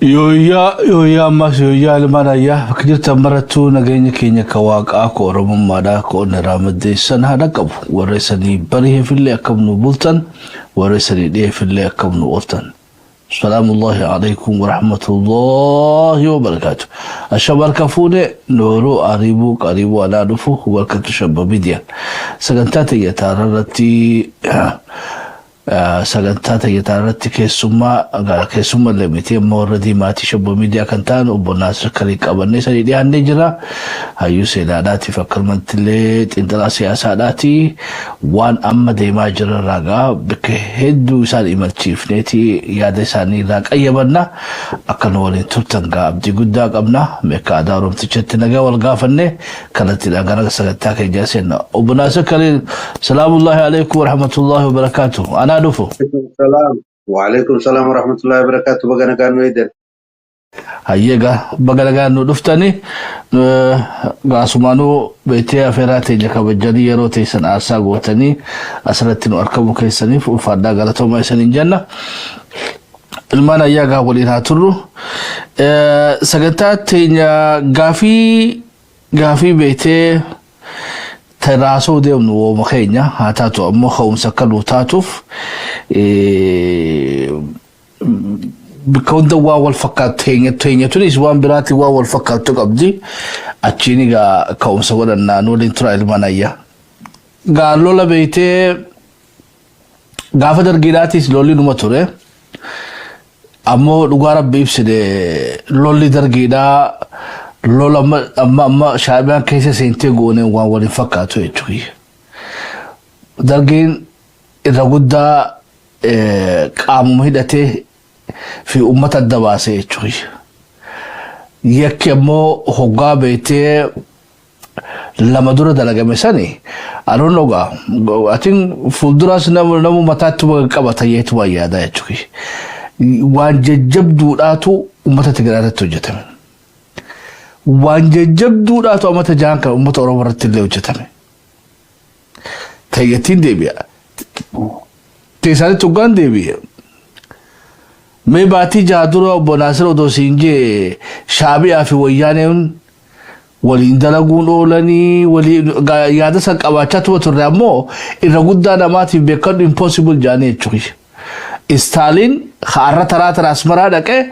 Yooyyaa yooyyaa, ammas yooyyaa, ilmaan ayyaa, bakka jirtan marattuu nageenya keenya ka waaqaa, ka oromummaadhaa, ka onnee maddeessan haa dhaqqabu. Warra isanii bari'eefillee akkam nu bultan? Warra isanii dhi'eefillee akkam nu ooltan? Salaamullahi alaikum warahmatullahi wabarakaatu. Ashama, harka fuune, nooruu ariibuu qariibuu, alaa dhufu. Welcome to Shabba Media. Sagantaa tayyataa irratti keessummaa, keessummaa illee miti amma, warra diimaatii Shabba Miidiyaa kan ta'an obbo Naasir Kalii qabannee sanii dhiyaannee jira. Hayyuu seenaadhaatiif akkanumatti illee xiinxalaa siyaasaadhaati. Waan amma deemaa jiran ragaa bakka hedduu isaan imalchiifneeti yaada isaanii irraa qayyabanna. Akka nu waliin turtan gaa abdii guddaa qabna. Meeqa aadaa Oromtichatti nagaa wal gaafanne kallattiidhaan gara sagantaa keenyaa seenna. Obbo Naasir Kalii, salaamullahi alaikum warahmatullahi wabarakaatuh. Anaa dhufu. Salaam. Waalaikum salaam warahmatullahi wabarakatuh. Baga nagaan nu eedan. Hayyeega, baga nagaan nu dhuftani. Gaasumaanuu beektee afeeraa teenya kabajanii yeroo teessan aarsaa gootanii asirratti nu argamu keessaniif ulfaadhaa, galatoomaa isaniin jenna. Ilmaan ayyaa, gaa waliin haa turru. Sagantaa teenya gaafii beektee taraasoo deemnu wooma keenya haa taatu, ammoo ka'umsa akka nu taatuuf bakka hunda waan wal fakkaatu teenya tunis waan biraatti waan wal fakkaattu qabdi. Achiin egaa ka'umsa godhannaa, nu waliin tura, ilmaan ayyaa. Gaa lola beektee gaafa dargiidhaatis lolli numa ture. Ammoo dhugaa rabbi ibsine, lolli dargiidhaa lola amma amma Shaabiyaan keessa seentee gooneen waan waliin fakkaatu jechuudha. Dargiin irra guddaa qaamuma hidhatee fi uummata adda baasee jechuudha. Yakki ammoo hoggaa beektee lama dura dalagame sani anuun dhugaa atiin fuulduraas namu mataatti qabata yeetu waan yaadaa jechuudha. Waan jajjabduudhaatu uummata Tigraay irratti hojjetame. Waan jajjabduudhaatu uummata jahan kan uummata Oromoo irratti illee hojjetame. Tayyattiin deebi'a. Teessaanitti hoggaan deebi'e. Mee baatii 6 dura, obbo Naasir, odoo siin jee Shaabiyaa fi Wayyaaneen waliin dalaguun oolanii waliin yaada san qabaachaa tuma turre, ammoo irra guddaa namaatiif beekadhu impossible jaanii jechuudha. Istaaliin har'a taraa taraa Asmaraa dhaqee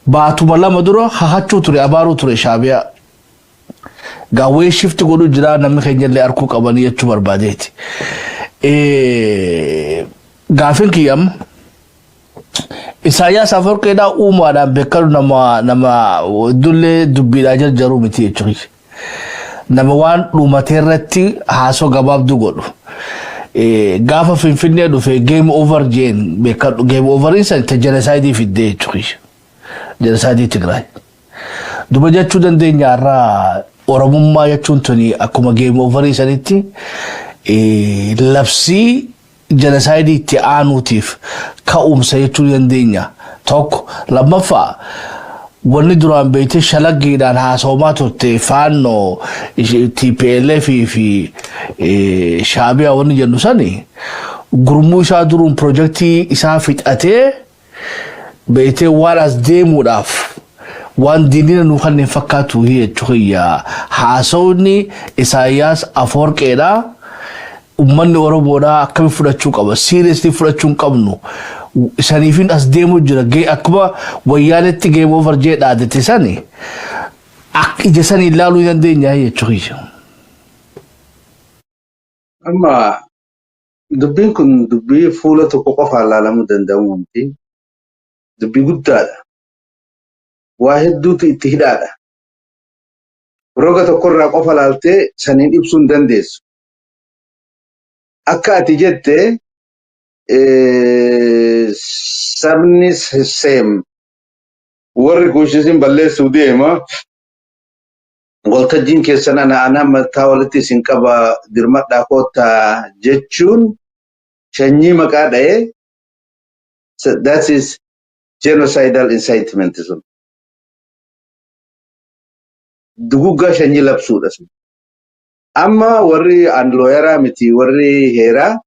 baatuma 2 dura hahachuu ture, abaaruu ture Shaabiyaa. Gaawwee shifti godhuu jira, namni keenya illee arguu qabanii jechuu barbaadeeti. Gaafin kiyya amma Isaayyaas Afawarqeedhaa uumaadhaan beekamu nama dullee dubbiidhaa jarjaruu miti jechuudha. Nama waan dhumatee irratti haasoo gabaabduu godhu. Gaafa Finfinnee dhufe "game over" jeen beekadhu. Game overiin san genocide fiddee jechuudha. Genocide Tigraay. Duba jechuu dandeenya irraa Oromummaa jechuun tuni akkuma game overii sanitti labsii genocide itti aanuutiif ka'umsa jechuu dandeenya. Tokko lammaffaa, wanni duraan beektee shalaggiidhaan haasawmaa turte Faannoo, TPLF fi Shaabiyaa wanni jennu sani gurmuu isaa duruun pirojektii isaa fixatee beektee waan as deemuudhaaf waan diinina nu kanneen fakkaatu jechuudha. Haasawni Isaayyaas Afawarqeedhaa uummanni Oromoodhaa akkamiin fudhachuu qaba? Seriously fudhachuu hin qabnu. Saniifin as deemuu jira. Akkuma Wayyaanetti "game over" jee dhaadate sani akka ija sanii ilaaluu hin dandeenya jechuudha. Amma dubbiin kun dubbii fuula tokko qofaan ilaalamuu danda'u miti. Dubbii guddaadha. Waa hedduutu itti hidhaadha. Roga tokkorraa qofa laaltee saniin ibsuu hin dandeessu. Akka ati jette, sabni Seem warri Kuushisin balleessuu deema. Waltajjiin keessan ana mataa walitti isin qaba, dirmadhaa koottaa jechuun sanyii maqaa dha'ee, that is genocidal incitement sun. Duguggaa sanyii labsuudha sun. Amma warri an lawyeraa miti, warri heeraa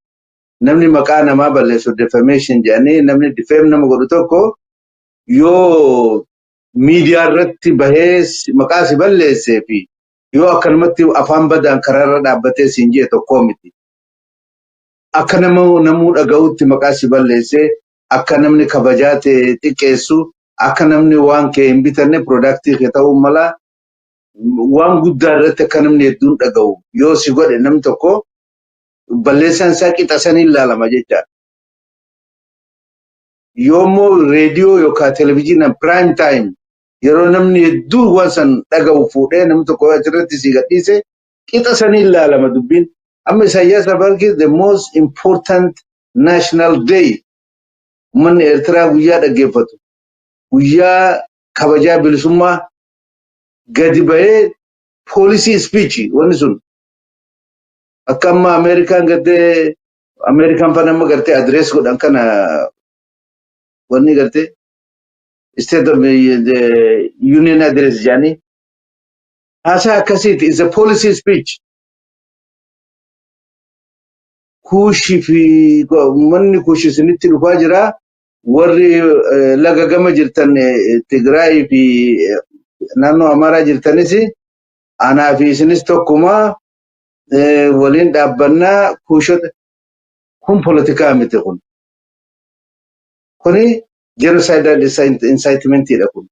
namni maqaa namaa balleessu defamation jedhanii, namni defame nama godhu tokko yoo Miidiyaa irratti bahee maqaa si balleessee fi yoo akkanumatti afaan badaan karaarra dhaabbatee siin jee tokkoo miti. Akka nama namuu dhaga'utti maqaa si balleessee, akka namni kabajaa ta'e xiqqeessu, akka namni waan kee hin bitanne, product kee ta'uu mala, waan guddaa irratti akka namni hedduun dhaga'u yoo si godhe, namni tokko balleessaan isaa qixa sanii ilaalama jechaadha. Yoommoo reediyoo yookaan televezyiinaan prime time, yeroo namni hedduun waan san dhaga'u fuudhee namni tokko achirratti si gadhiise, qixa sanii ilaalama dubbiin. Amma Isaayyaas Afawarqii the most important national day, uummanni Eertiraa guyyaa dhaggeeffatu, guyyaa kabajaa bilisummaa gadi bahee, policy speech wanni sun akka amma Ameerikaan gartee, Ameerikaan fan amma gartee address godhan kana, wanni gartee State of the Union address jedhanii haasaa akkasiiti, is a policy speech. Kuushii fi uummanni Kuushi isinitti dhufaa jira. Warri laga gama jirtan, Tigraay fi naannoo Amaaraa jirtanis, anaa fi isinis tokkuma, waliin dhaabbannaa Kuushota. Kun poolitikaa miti kun. Kuni genocidal incitementidha kun.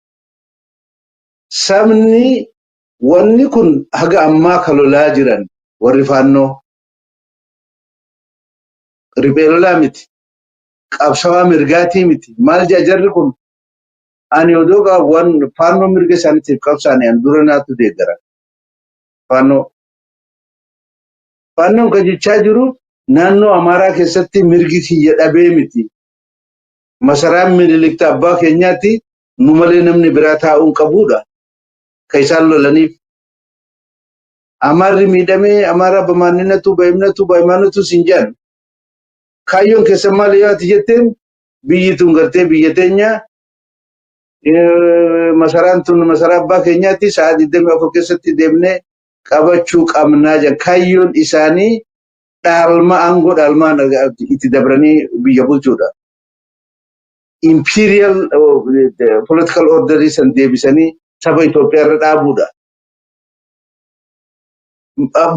Sabni wanni kun haga ammaa ka lolaa jiran warri Faannoo riphee lolaa miti. Qabsawaa mirgaatii miti. Maal jaa jarri kun? Ani odoo waan Faannoo mirga isaaniitiif qabsaa'an an dura naatu deeggara. Faannoo. Faannoon kan jechaa jiru naannoo Amaaraa keessatti mirgi kiyya dhabee miti. Masaraan Minilikta abbaa keenyaatti nu malee namni biraa taa'uu hin qabudha. Kan isaan lolaniif. Amaarri miidhamee Amaara በማንነቱ በእምነቱ በሃይማኖቱ sin jedhan. Kaayyoon keessan maal yoo ati jetteen, biyyi tun gartee biyya teenya, masaraan tun masaraa abbaa keenyaatti, sa'a 24 keessatti deemnee qabachuu qabnaa jedhan. Kaayyoon isaanii dhaalma, aangoo dhaalmaan itti dabranii biyya bulchuudha. Imperial political order san deebisanii saba Itoophiyaa irra dhaabuudha.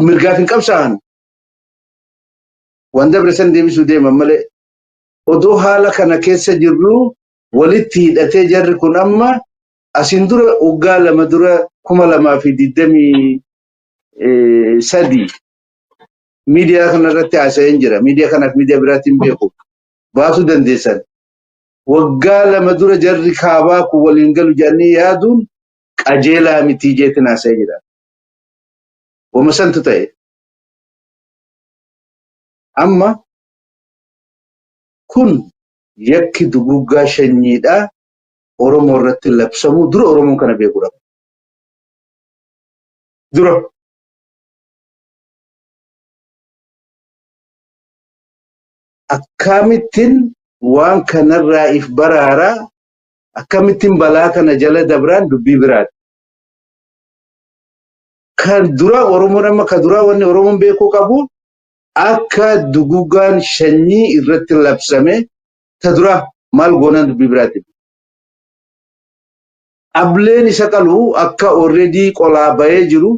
Mirgaaf hin qabsaa'an. Waan dabre san deebisuu deeman malee, odoo haala kana keessa jirru walitti hidhatee jarri kun amma asiin dura waggaa 2 dura, 2023, miidiyaa kana irratti haasa'een jira. Miidiyaa kanaaf miidiyaa biraatiin beeku. Baasuu dandeessan. Waggaa 2 dura jarri kaabaa kun waliin galu jedhanii yaaduun qajeelaa mitii jeetin haasa'ee jira. Wama santu ta'e. Amma kun yakki duguggaa shanyiidhaa Oromoo irratti labsamuu dura Oromoon kana beekuu qaba. Dura. Akkamittiin waan kanarraa if baraaraa, akkamittiin balaa kana jala dabraan dubbii biraati. Kan dura Oromoon amma kan duraa wanni Oromoon beekuu qabu akka dugugaan sanyii irratti labsame ta dura, maal goonaan dubbii biraati. Ableen isa qalu akka already qolaa bahee jiru,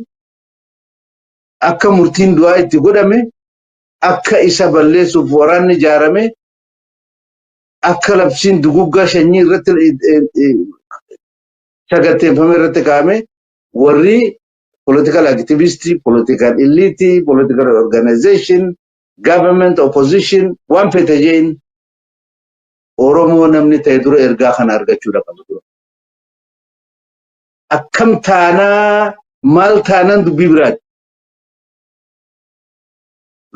akka murtiin du'aa itti godhame, akka isa balleessuuf waraanni ijaarame, akka labsiin duguggaa sanyii irratti saganteeffame irratti kaa'ame, warri political activist, political elite, political organization, government, opposition, waan fete jeen, Oromoo namni ta'e dura ergaa kana argachuudha qaba dura. Akkam taanaa, maal taanaan dubbii biraati.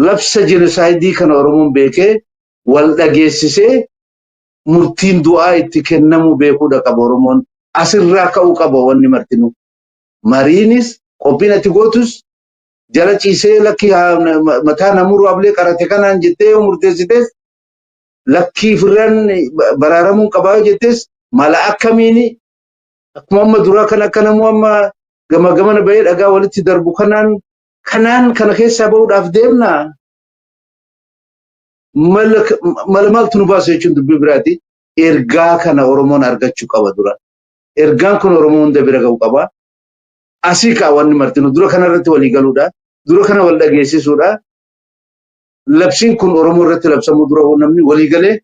Labsa genocide kana Oromoon beekee wal dhageessisee murtiin du'aa itti kennamuu beekuudha qaba Oromoon. Asirraa ka'uu qaba wanni martinuu. Mariinis qophiin ati gootus jala ciisee lakkii mataa namuruu ablee qarate kanaan jettee yoo murteessites, lakkii firraan baraaramuun qabaa yoo jettes, mala akkamiini akkuma amma duraa kan akka namuu amma gama gamana bahee dhagaa walitti darbu kanaan kana keessaa bahuudhaaf deemna. Mala maaltu nu baasa jechuun dubbii biraati. Ergaa kana Oromoon argachuu qaba dura. Ergaan kun Oromoo hunda bira ga'uu qaba. Asii ka'a wanni martinu dura kanarratti walii galuudha. Dura kana wal dhageessisuudha. Labsiin kun Oromoo irratti labsamuu dura namni walii galee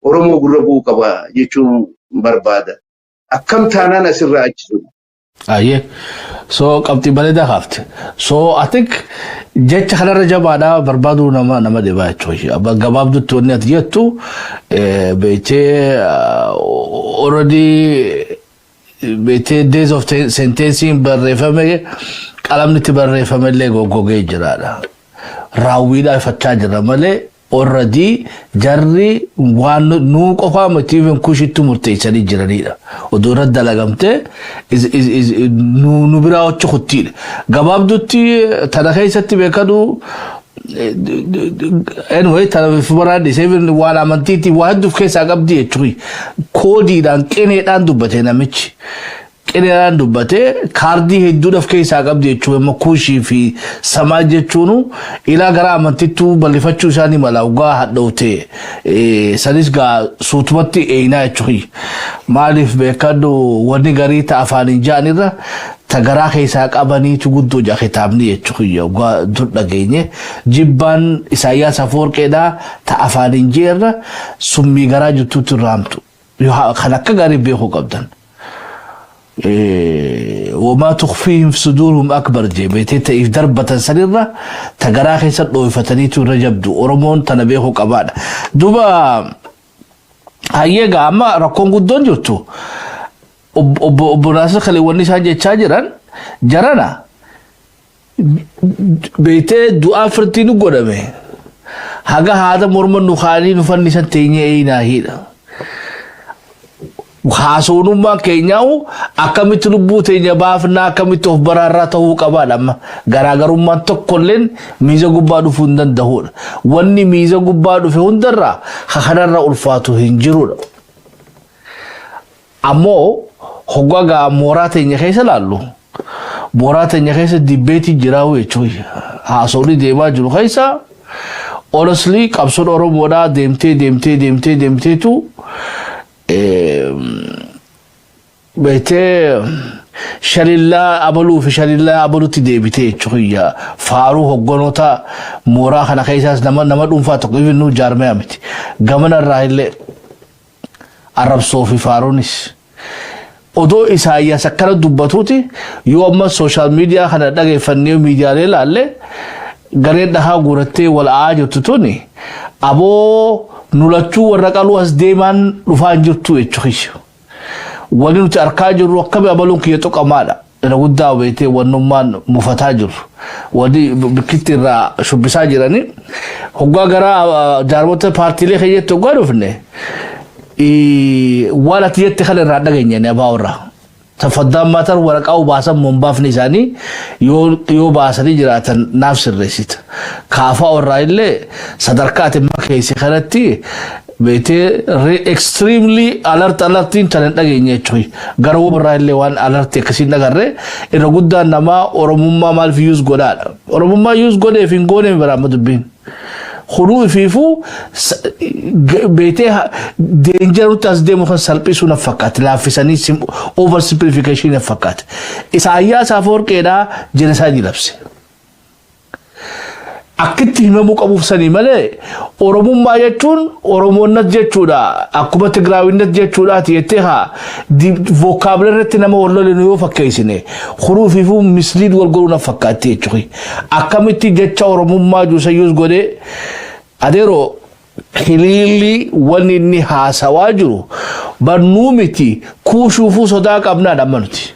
Oromoo gurra bu'uu qaba jechuun barbaada. Akkam taanaan asirraa achisu. Ayyee. So qabxii bareedaa kaafte. So I think jecha kanarra jabaadhaa barbaaduu nama dhibaa jechuudha. Gabaabdutti wanni ati jettu beektee already beektee days of sentencing barreeffame, qalamni itti barreeffame illee goggogee jiraadha. Raawwiidhaa ifachaa jira malee already jarri waan nuu qofaa miti, even Kushitti murteessanii jiranidha. Oduu irratti dalagamtee nu biraa hochi kuttiidha. Gabaabdutti tana keessatti beekadu, anyway, tana baraan dhiisee waan amantiitii waa hedduuf keessaa qabdi jechuudha. Koodiidhaan, qineedhaan dubbate namichi. Qineedhaan dubbate, kaardii hedduudhaaf keessaa qabdi jechuudha. Amma Kuushii fi Samaa jechuun ilaa gara amantittuu bal'ifachuu isaanii mala ugaa hadhoote sanis gaa suutumatti eenaa jechuudha. Maaliif beekadhu, wanni garii ta'a afaan hin ja'anirra ta garaa keessaa qabaniitu guddoo jaa kitaabni jechuudha. Ugaa dur dhageenye jibbaan Isaayyaas Afoorqeedhaa ta afaan hin jeerra summii garaa jirtuutti irraamtu. Kan akka gaarii beekuu qabdan. وما تخفيهم في صدورهم أكبر jee beetee ta'eef darbatan sanirra ta garaa keessa dhoofataniitu irra jabdu. Oromoon tana beekuu qabaadha. Duuba hayyee gaa, amma rakkoon guddoon jirtu obbo Naasir Khalil wanni isaan jechaa jiran jarana beetee du'aa firtii nu godhame haga haada morma nu kaanii nu fannisan teenyee eenaahiidha. Haasawummaan keenyaa'u akkamitti lubbuu teenya baafnaa, akkamitti of baraarraa ta'uu qabaadha. Amma garaagarummaan tokkolleen miiza gubbaa dhufuu hin danda'udha. Wanni miiza gubbaa dhufe hundarraa kanarra ulfaatu hin jirudha. Ammoo hoggaa gaa mooraa teenya keessa laallu, mooraa teenya keessa debate jiraa jechuudha. Haasawni deemaa jiru keessa honestly qabsoon Oromoodhaa deemtee deemtee deemtee deemteetu beektee shalillaa abaluu fi shalillaa abalutti deebitee jechuudha. Faaruu hogganoota mooraa kana keessaas nama dhuunfaa tokko ifinnuu jaarmaya miti. Gamanarraa illee arrabsoo fi faaruunis. Odoo Isaayyaas akkana dubbatuuti yoo amma social media kana dhageeffannee miidiyaalee ilaalle, gareen dhahaa guurattee wal a'aa jirtu tuni aboo nulachuu warra qaluu as deemaan dhufaa hin jirtu jechuudha. Wanni nuti arkaa jirru akkami abaluun kiyya tuqamaadha. Irra guddaa beetee wannummaan mufataa jiru. Wanni bikkitti irraa shubbisaa jirani. Hoggaa gara jaarmota paartiilee keenyatti hoggaa dhufne, waan ati jette kana irraa dhageenye abaa irraa. Tafaddaan maatar waraqaa baasan mombaafni isaanii yoo baasanii jiraatan naaf sirreessita. Kaafaa irraa illee sadarkaa ati keesse kanatti beetee extremely alert alertiin tan hin dhageenye jechuudha. Gara irraa illee waan alertii akkasii hin agarre. Irra guddaan namaa Oromummaa maaliif use godhaadha. Oromummaa use godheef hin goone bira amma dubbiin. Hunuu ifiifuu beetee danger nutti as deemu kan salphisuu na fakkaate, laaffisanii over simplification na fakkaate. Isaayyaas Afoorqeedhaa genocide labse. Akkitti himamuu qabuuf sanii malee Oromummaa jechuun Oromoonnat jechuudha, akkuma Tigraawinnet jechuudhaati jettee haa vocabulary irratti nama wal lolinu yoo fakkeessine huruufiifuu mislead wal godhuu na fakkaatti jechuudha. Akkamitti jecha Oromummaa juusayyuus godhee adeeroo hiliilli wanni inni haasawaa jiru barnuu miti, Kuushuufuu sodaa qabnaadha amma nuti.